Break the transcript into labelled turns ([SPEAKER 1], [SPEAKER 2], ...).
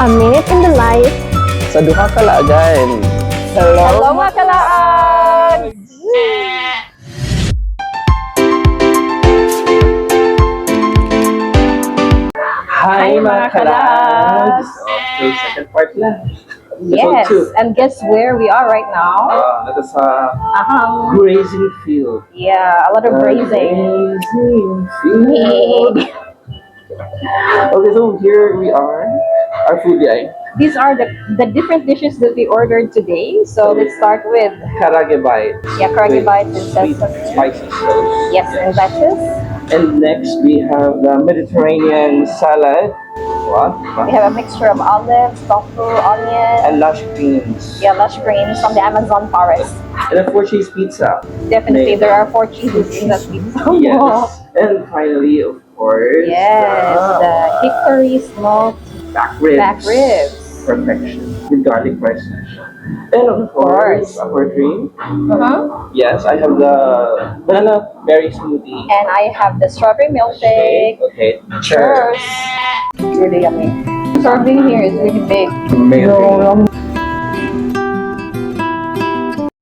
[SPEAKER 1] A minute in the life.
[SPEAKER 2] Sa duha ka laagan. Hello,
[SPEAKER 1] Hello, mga kalaag!
[SPEAKER 2] Hi,
[SPEAKER 1] Hi,
[SPEAKER 2] mga
[SPEAKER 1] mga
[SPEAKER 2] kalaag!
[SPEAKER 1] kalaag!
[SPEAKER 2] So, second part na. Episode
[SPEAKER 1] Yes,
[SPEAKER 2] two.
[SPEAKER 1] and guess where we are right now?
[SPEAKER 2] Ah, nasa sa grazing field.
[SPEAKER 1] Yeah, a lot of grazing.
[SPEAKER 2] Grazing field. Okay, so here we are. Our food ay
[SPEAKER 1] These are the different dishes that we ordered today. So let's start with
[SPEAKER 2] Karaage bites.
[SPEAKER 1] Yeah, karaage
[SPEAKER 2] with
[SPEAKER 1] bites and
[SPEAKER 2] sweet
[SPEAKER 1] sesame.
[SPEAKER 2] Spicy sauce.
[SPEAKER 1] Yes, and lettuce.
[SPEAKER 2] And next we have the Mediterranean salad. What?
[SPEAKER 1] We have a mixture of olives, tofu, onion,
[SPEAKER 2] And lush greens.
[SPEAKER 1] Yeah, lush greens from the Amazon forest.
[SPEAKER 2] And a four cheese pizza.
[SPEAKER 1] Definitely, there are four cheeses in that pizza.
[SPEAKER 2] Yes. And finally, of course,
[SPEAKER 1] Yes, the hickory smoked
[SPEAKER 2] back ribs.
[SPEAKER 1] Back ribs.
[SPEAKER 2] Perfection. With garlic rice. And of
[SPEAKER 1] course.
[SPEAKER 2] course, our drink. Yes, I have the banana berry smoothie.
[SPEAKER 1] And I have the strawberry milkshake.
[SPEAKER 2] Okay.
[SPEAKER 1] Cheers. Really yummy. Serving here is really big.
[SPEAKER 2] Amazing.